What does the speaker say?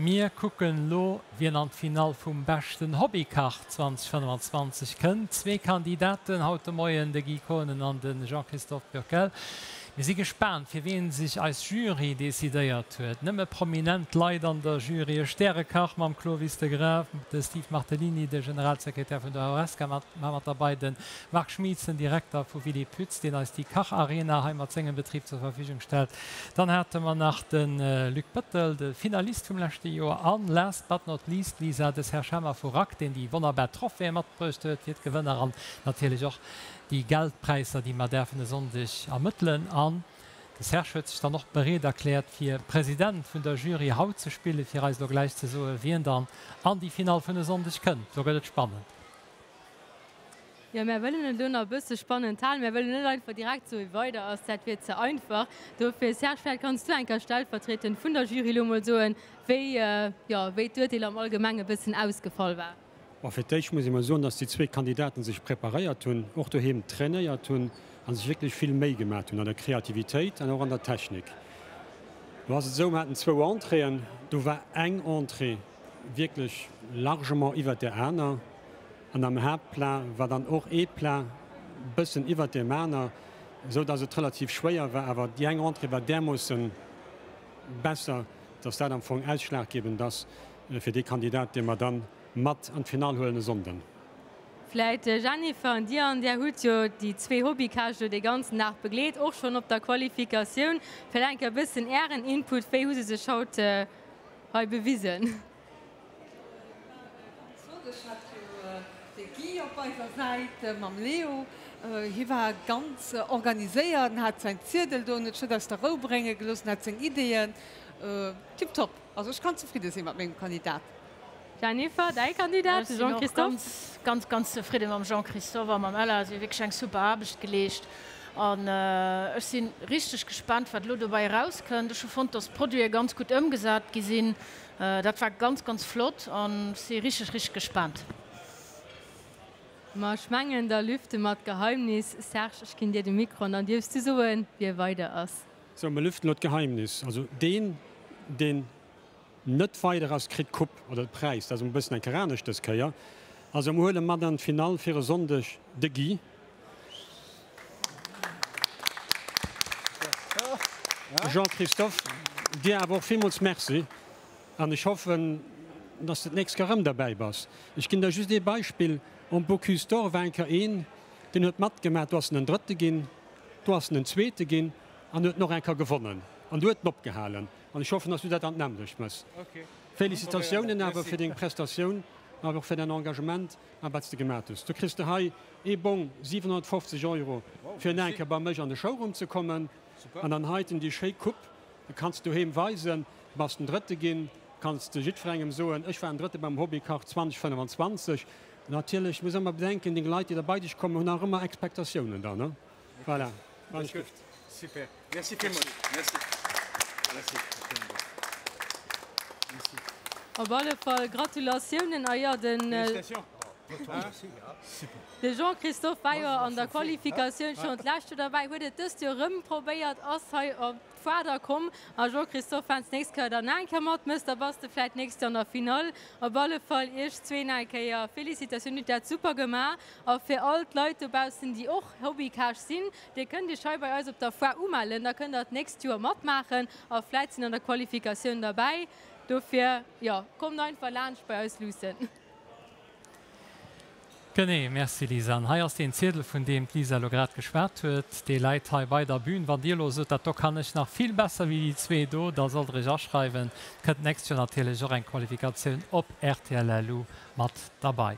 Mir kucken elo, wien an d'Finall vum beschten Hobbykach 2025 kënnt. Zwee Kandidaten haut de Moien, de Guy Kohnen an de Jean-Christophe Burkel. Mir si gespaant, fir wien sech eis Jury decidéiert huet. Nëmme prominent Leit an der Jury, e Stärekach mam Clovis de Graaff, de Steve Martellini, de Generalsekretär vun der Horesca mat derbei, de Marc Schmieds, den Direkter vu Willy Pütz, deen eis déi Kacharena hei mat sengem Betrib zur Verfügung stellt. Dann hate mer nach de Luc Bëttel, de Finalist vum leschte Joer an, last but not least, Lisa, de Serge Hemmer vu Rack, deen déi wonnerbar Trophäe matbruecht huet fir d'Gewënner an natierlech och déi Geldpräisser, déi mer däerfen e Sonndeg ermëttelen. An de Serge huet sech dann och bereet erkläert, fir President vun der Jury haut ze spillen, fir eis elo gläich ze soen, wien dann an déi Finall vun e Sonndeg kënnt. Lo gëtt et spannend. Jo, mär wëllen et elo nach e bësse spannend halen. Mär wëllen net einfach direkt soen, wie weider ass. Dat wier ze einfach. Dofir, Serge, vläicht kanns du eng Kéier stellvertrietend vun der Jury elo mol soen, wéi, jo, wéi d'Urteel am Allgemenge e bëssen ausgefall war. Bon, fir d'éischt muss ee mol soen, dass déi zwee Kandidaten sech preparéiert hunn, och doheem trainéiert hunn a sech wierklech vill Méi gemat hunn an der Kreativitéit an och an der Technik. Lo ass et esou, mer haten zwou Entréeën, do war eng Entrée wierklech largement iwwert där aner. An am Haaptplat war dann och ee Plat bëssen iwwert deem aner, esou dass et relativ schwéier war. Awer déi eng Entrée war därmoossen besser, dass dat am Fong ausschlaggebend ass fir dee Kandidat, dee mer dann mat an d'Finall huelen e Sonnden. Vläit Jennifer, an Dir an Där hutt jo déi zwee Hobbykäch elo dee ganzen Dag begleet, och schonn op der Qualifikatioun. Vläit eng Kéier e bëssen Ären Input, wéi hu se sech haut hei bewisen? Ganz flott, ech hat jo de Guy op eiser Säit mam Leo. Hie war ganz organiséiert en hat säin Ziedel do, en huet sech net aus der Rou brénge gelooss, en hat seng Ideeën. Tiptop, also ech kann zefridde si mat mengem Kandidat. Jennifer, däi Kandidat, de Jean-Christophe? Ech sinn och ganz, ganz, ganz zefridde mam Jean-Christophe a mam Ella. Si hu wierklech eng super Aarbecht geleescht an ech si richteg gespaant, wat elo dobäi erauskënnt. Ech hu fonnt, dass d'Produite ganz gutt ëmgesat gi sinn. Dat war ganz ganz flott an ech si richteg richteg gespaant. Ma ech mengen da lüfte mer d'Geheimnis. Serge, ech ginn dir de Mikro an dann dierfs du soen, wie weider ass. Sou, mer lüften elo d'Geheimnis. Also deen, deen net weider ass, kritt d'Coupe oder de Präis. Dat ass emol e bëssen eng Kéier anescht dës Kéier. Also mer huele mat an d'Finall fir e Sonndeg de Guy. Jean-Christophe, dir awer och villmools Merci an ech hoffen, dass de d'nächst Kéier erëm derbäi bass. Ech ginn der just ee Beispill, Um Bocuse d'Or war eng Kéier een, deen huet matgemaach, do ass en en Drëtte ginn, do ass en en Zweete ginn an huet en och eng Kéier gewonnen an du huet en opgehalen. An ech hoffen, dass du dat dann d'nämmlecht mëss. Félicitatiounen awer fir deng Prestatioun, awer och fir däin Engagement. A wat s de gemat hues. Du kriss de hei ee Bong, 750 Euro, fir en Kéier bei mech an de Showroom ze kommen. An dann heiten déi schéi Coupe, déi kanns de doheem weisen. Du bass den Drëtte ginn, kanns de jiddwerengem soen, ech war den Drëtte beim Hobbykach 2025. Natierlech muss ëmmer bedenken, deng Leit, déi da bei dech kommen, hunn nach ëmmer Expectatiounen dann, ne? Voilà. Super. Merci villmools. Merci. Merci. Merci. Op alle Fall Gratulatiounen a jo den de Jean-Christophe war jo an der Qualifikatioun schonn d'lescht Joer derbäi, huet et dëst Joer erëm probéiert, ass hei op d'Foire da komm. A Jean-Christophe, wann s d'nächst Kéier dann nach eng Kéier matmëss, da bass de vläit d'nächst Joer an der Finall. Op alle Fall iech zwee nach eng Kéier Félicitatiounen, hutt dat super gemaach. A fir all d'Leit dobaussen, déi och Hobbykäch sinn, Dir kënnt Iech hei bei eis op der Foire umellen, da kënnt der d'nächst Joer matmaachen a vläit sinn an der Qualifikatioun derbäi. Dofir, jo, kommt einfach laanscht bei eis luussen. Genee, merci Lisa. An hei ass deen Ziedel, vun deem d'Lisa elo grad geschwat huet. Dee läit hei bei der Bühn. Wann Dir elo sot, dat do kann ech nach vill besser wéi déi zwee do, da sollt Der Iech aschreiwen. Et kënnt d'nächst Joer natierlech och eng Qualifikatioun op rtl LU mat derbei.